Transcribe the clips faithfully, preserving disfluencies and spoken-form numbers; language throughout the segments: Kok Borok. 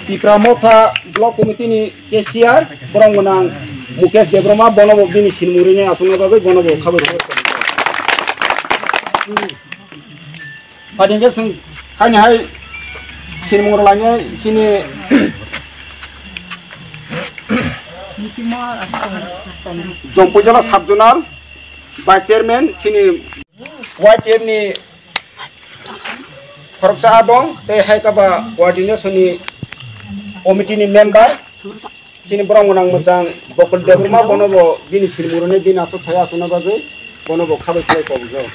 Tipra Motha Block Committee ni cashier, borok gwnang Mukesh Debbarma, bono bo bini sinmung rwini aswkna bagwi bono bo khabai khabai. Padi hwnkhe chwng haini hai sinmung rwlainai chini Jompuijala Sub Zonal Vice Chairman chini Y T F ni khoroksa adong tei hai kaba coordination ni committee ni member. Chini borok gwnang mwchang Bokol Debbarma bono bo bini sinmung rwni bini aswk thaya aswkna bagwi bono bo khabai khabai kobokjak.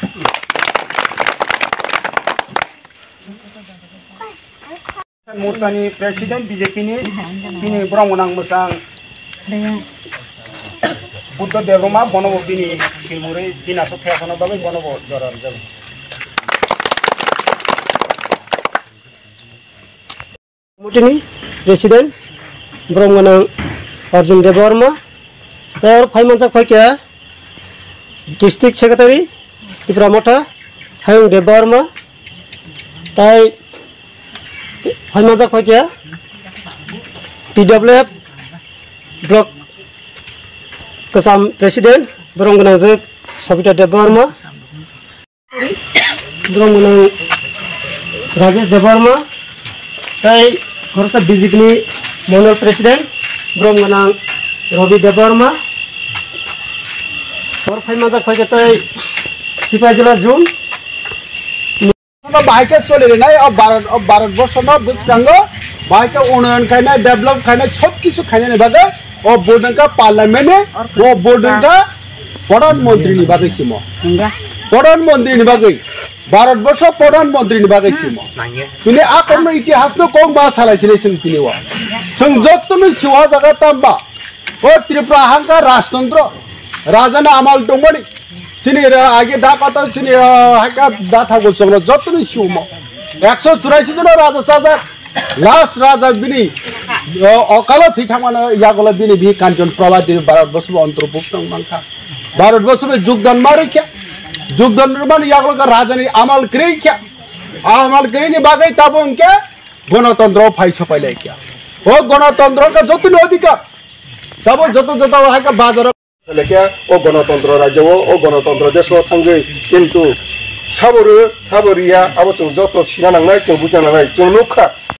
Morchani president B J P ni chini borok gwnang mwchang Buddha Debbarma bono bo bini sinmung rwi bini aswk thaya aswkna bagwi bono bo jora rwjago. Committee ni president borok gwnang Arjun Debbarma, tei oro phai manjak phai kha district secretary Tipra Motha Hayung Debbarma, tei phai manjak phai kha T W F block kwcham president borok gwnang jwk Sabita Debbarma. Borok gwnang Rajesh Debbarma, tei khoroksa B J P ni Mandal President, borok gwnang Ravi Debbarma, bor phai manjak phai khe tei Sipaijala Zone. Bahai khe choli rinai o Bharat, o Bharat borsho no bwskango bahai khe unnayan khainai, develop khainai, sob kisu khainani bagwi o vote wngkha parliament ni, o vote wngkha Pradhan Mantri ni bagwi simo. Pradhan Mantri ni bagwi. Bharat borsho Pradhan Mantri ni bagwi simo. Bini akorno itihas no kok ba salai sinai sing tini o. Sing jotto no siwa jaga tamba. O Tripura hangka rajtantro. Raja na amal tongmani. Sini ra age da kata sini, ah, hangka da thago songno jotto no siwmo. Ekso churaisi jono raja sajak. Last raja bini, o, okalo thwi thangmano yagulo bini bi Kanchan Prabha di Bharat borsho antarpukto wng mankha. Bharat borsho bai jogdan ma rwkha. Jogdan rwmani yagulo kha rajani amal kwrwi kha. Amal kwrwini bagwi tabuk hwnkhe gonotantro phai sopai lai kha. O gonotantro kha jotoni odhikar. Tabuk joto joto hai kha bazaro. Lekha o gonotantro rajyo o, o gonotantro desh o thangwi kintu sabo rw, sabo rwya, abo chwng joto sina nangnai, chwng bujna nangnai, chwng nukha.